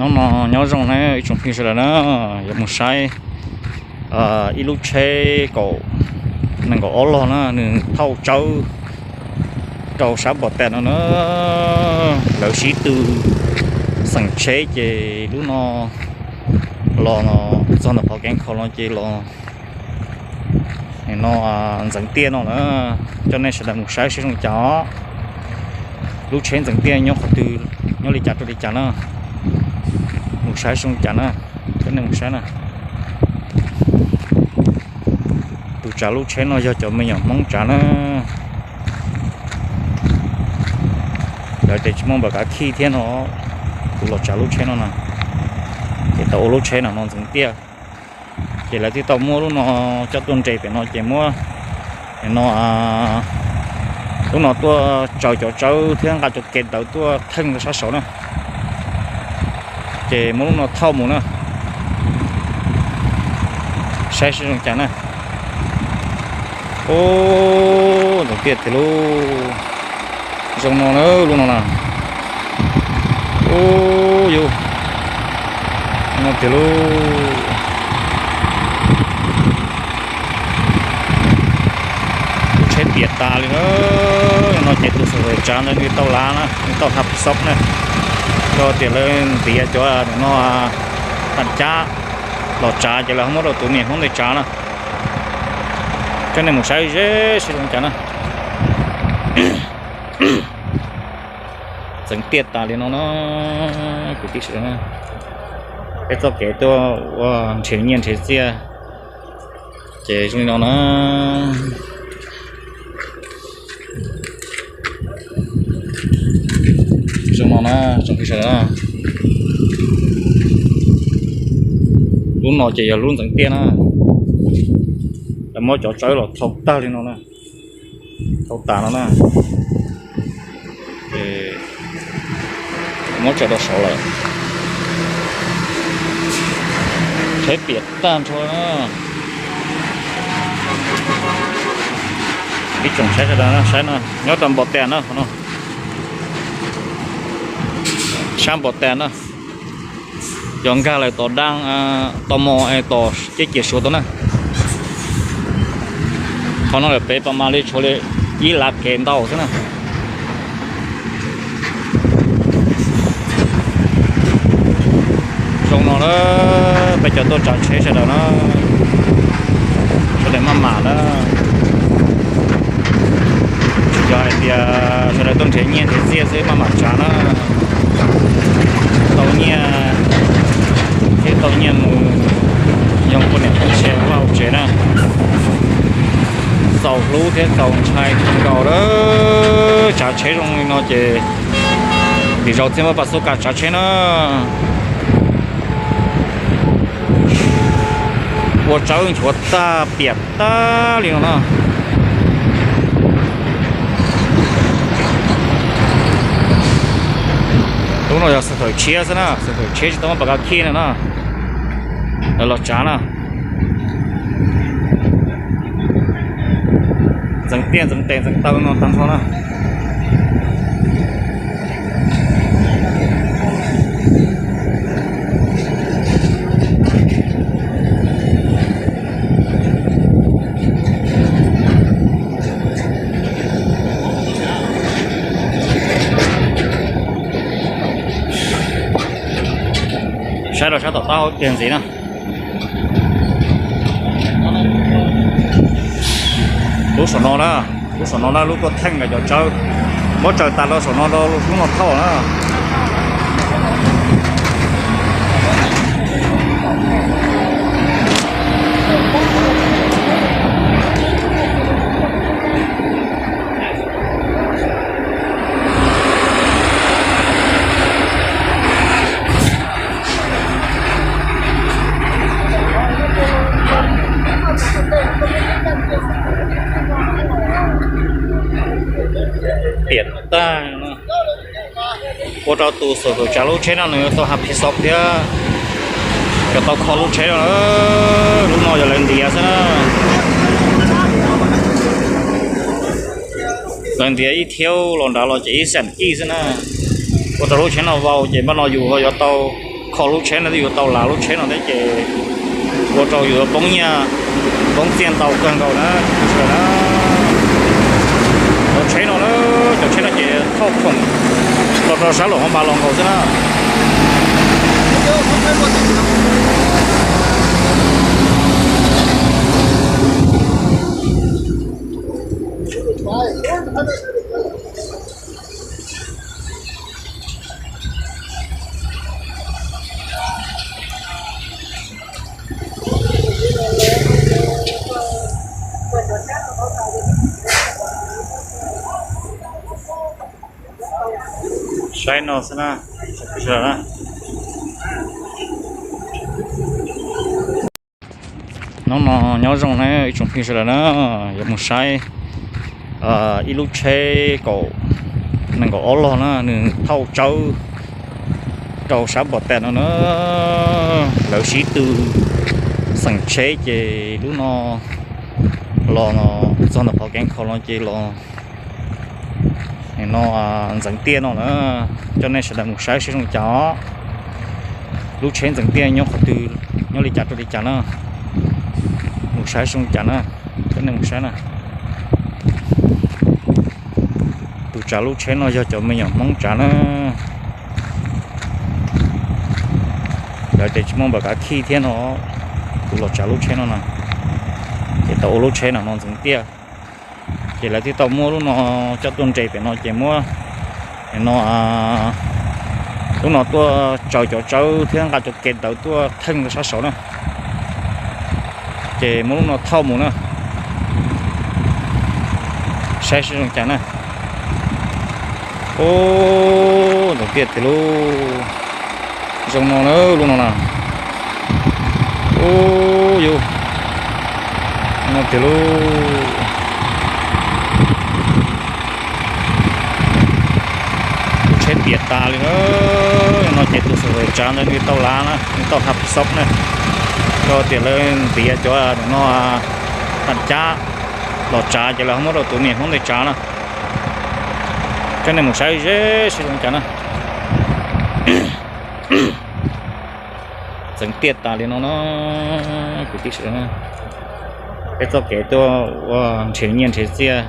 Hnub no nyob zoo na ib tsoom phooj ywg sawv daws na, yuav mus saib ib lub tsheb kaum nees nkaum ob log na, nws thauj tsawb rau sab npos tas no na. Lawv sib tw xeem tsheb ces lub no los txog ntawm qhov kev khaus no ces los no ntxeev tiaj no na. Coj nej sawv daws mus saib seb zoo li cas os. Lub tsheb ntxeev tiaj nyob qhov twg, nyob li cas rau li cas na. Mus saib zoo li cas na, coj nej mus saib na. Tus tsav lub tsheb no yog cov me nyuam Hmoob tsav na. Lawv tias tsis muaj npam kav khij thiab no, tus los tsav lub tsheb no na. Ces tau ua lub tsheb no no ntxeev tiaj, ces lawv thiaj tau muab lub no coj tuaj nres pem no ces muab no lub no tuaj tsaws cov tsawb thiab nqa cov kev ntawd tuaj theej rau sab saud na. Ces muab lub no thauj mus na, saib seb zoo cas na. Ub, ntxeev tiaj tiag lauj. Zoo no na, lub no na. Ub, yus no tiag lauj. Tus tsheb piam tas li na. No ces tus xov xwm tsav ntawd nws tau lav na, nws tau hab xov na, rau tias lawv ntiav cov no tag cab los tsav ces lawv ho muab rau tus niam Hmoob ntawd tsav na. Coj nej mus saib ze seb zoo cas na. Ntxeev tiaj tas li no na, kwv tij sawv daws na. Peb txoj kev tuaj ua nrhiav nyiaj nrhiav txiaj ces zoo li no na. Zoo no na, tsoom phooj ywg sawv daws na. Lub no ces yog lub ntxeev tiaj na. Lawv muab cov tsawb los thau tag li no na, thau tas no na. Muab tso rau saud lawm. Tsheb piam tag nrho na. Ib tsoom saib sawv daws saib no, nyob rau npos tas na, qhov no, sab npos tas na. Yog nkag lawm tom daj, tom mos es tom ceb ciam Suav tau na. Qhov no lawm pem pas mas li tshuav li ib lav kev ntau xwb na. Zoo no na, peb cov tuaj tsav tsheb sawv daws na, sawv daws maj mam na. Tsis yog hais tias sawv daws tuaj nrhiav nyiaj nrhiav txiaj xwb, maj mam tsav na. Tau nyiaj thiab tau nyiaj mus yoo poj niam tub se vaj tsev na. Txaus hlub thiab txaus ntshai kawg nkaus lawm. Tsav tsheb zoo li no ces tim zaus thiaj muab pas xub kas tsav tsheb na. Ua tsawb nchuav tag piam tag li no na. Lub no yog xeem thawm tshiab xwb na, xeem thawm tshiab tsis tau muab pas kav khij na no. Lawv los tsav na. Ntxeev tiaj ntxeev tes ntxeev taw no tag nrho na. Saib rau sab tom qab hauv tiag ntxiv na. Lub saum no na, lub saum no na, lub tuaj theej cov tsawb, muab tsaws tas rau saum no rau lub no thauj na. Piam tag. Ua rau tus xov xwm tsav lub tsheb no nws tau hab phiv xov thiab, cov tau kho lub tsheb no. Lub no yog lawv ntiav xwb na. Lawv ntiav ib thiaub los nrad los ces ib xam kij xwb na. Ua rau lub tsheb no vau ces npaj no yus ho yuav tau Kho lub tsheb no twb yuav tau lav lub tsheb no thiab ces ua rau yus poob nyiaj poob txiaj ntau kawg nkaus na. Cov tsheb no na, cov tsheb no ces thauj khoom los rau sab Luam Phab Npas los nkaus xwb na. Saib no xwb na. Hnub no nyob zoo na ib tsoom phooj ywg sawv daws na, yuav mus saib ib lub tsheb kaum nees nkaum ob log na, nws thauj tsawb rau sab Npom Tes no na. Lawv sib tw xeem tsheb ces lub no los txog ntawm qhov kev kho no ces los no ntxeev tiaj no na. Coj nej sawv daws mus saib seb zoo li cas os. Lub tsheb ntxeev tiaj nyob qhov twg, nyob li cas rau li cas na. Mus saib zoo li cas na. Coj nej mus saib na. Tus tsav lub tsheb no yog cov me nyuam Hmoob tsav na. Lawv tias tsis muaj npam kav khij thiab no, tus los tsav lub tsheb no na. Ces tau ua lub tsheb no no ntxeev tiaj. Ces lawv thiaj tau muab lub no coj tuaj nres pem no ces muab no, lub no tuaj tsaws cov tsawb thiab nqa cov kev ntawd tuaj theej rau sab saud na. Ces muab lub no thauj mus na. Saib seb zoo cas na. Ub, ntxeev tiaj tiag lauj. Zoo no na, lub no na. Ub, yus no tiag lauj. Tus tsheb tiam tas li na. No ces tus xeem tsav ntawd nws tau lav na, nws tau hab xob na. Rau tias lawv ntiav cov no tag cab los tsav ces lawv ho muab rau tus niam Hmoob ntawd tsav na. Coj nej mus saib ze seb zoo cas na. Ntxeev tiaj tas li no na, kwv tij sawv daws. Peb txoj kev tuaj ua nrhiav nyiaj nrhiav txiaj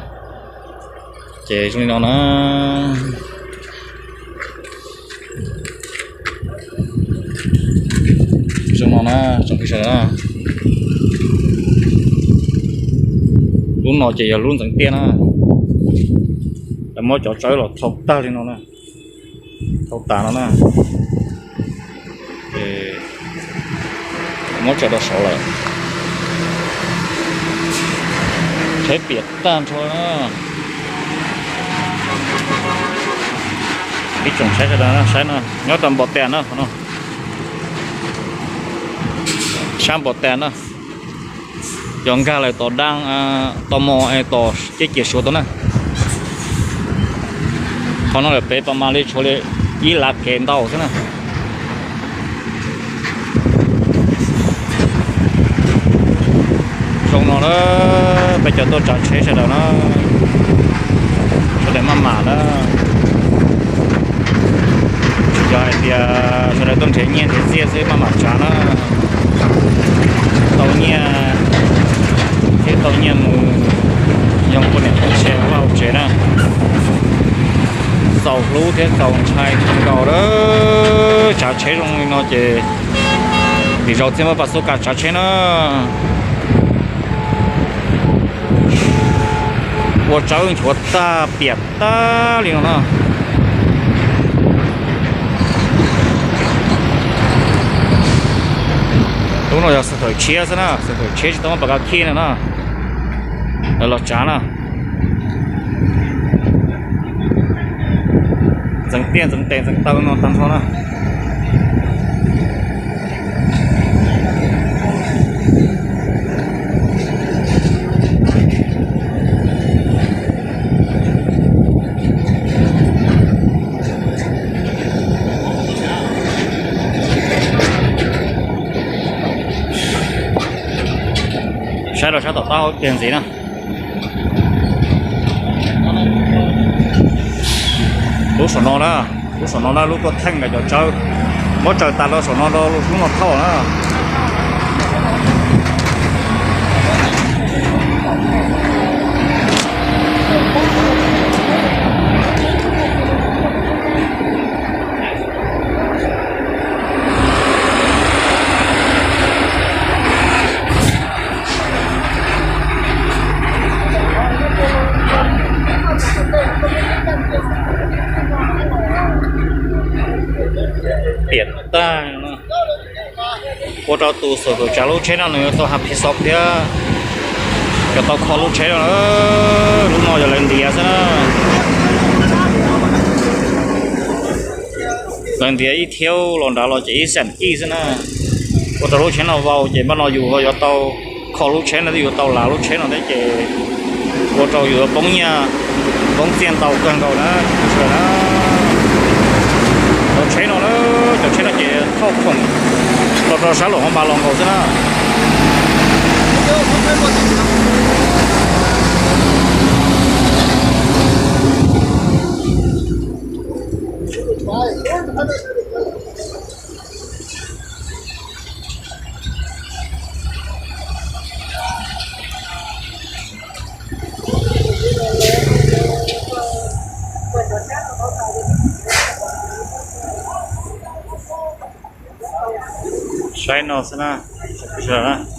ces zoo li no na. Zoo no na, tsoom phooj ywg sawv daws. Lub no ces yog lub ntxeev tiaj na. Lawv muab cov tsawb los thau tag li no na. Thau tas no na. Muab tso rau saud lawm. Tsheb piam tag nrho na. Ib tsoom saib sawv daws saib no, nyob rau Npom Tes na, qhov no. Sab Npom Tes na. Yog nkag lawm tom daj, tom mos es tom ciaj ciam Suav tau na. Qhov no lawm pem pas mas li tshuav li ib lav kev ntau xwb na. Zoo no na, peb cov tuaj tsav tsheb sawv daws na, sawv daws maj mam na. Tsis yog hais tias sawv daws tuaj nrhiav nyiaj nrhiav txiaj xwb, maj mam tsav na. Tau nyiaj thiab tau nyiaj mus yoo poj niam tub se vaj hauv tsev na. Txaus hlub thiab txaus ntshai kawg nkaus lawm. Tsav tsheb zoo li no ces lwm zaus txij muab pas xub kas tsav tsheb na. Ua tsawb nchuav tag piam tag li no na. Lub no yog xeem thawm tshiab xwb na, xeem thawm tshiab tsis tau muaj pas kav khij na no. Lawv los tsav na. Ntxeev tiaj ntxeev tes ntxeev taw no tag nrho na. Saib rau sab tom qab hauv tiag ntxiv na. Lub saum no na, lub saum no na, lub tuaj theej nkaus cov tsawb. Muab tsaws tas rau saum no rau lub no thauj na. Piam tag. Ua rau tus xov xwm tsav lub tsheb no nws yuav tau happy xov thiab, yuav tau kho lub tsheb no. Lub no yog lawv ntiav xwb na. Lawv ntiav ib thiab los nrad los ces ib xam kij xwb na. Ua rau lub tsheb no vau ces npaj no yus ho yuav tau kho lub tsheb no thiab yuav tau lav lub tsheb no thiab ces ua rau yus yuav poob nyiaj poob txiaj ntau kawg nkaus na. Cov tsheb no na, cov tsheb no ces thauj khoom los rau sab Luam Phab Npas los nkaus xwb na. Saib no xwb na.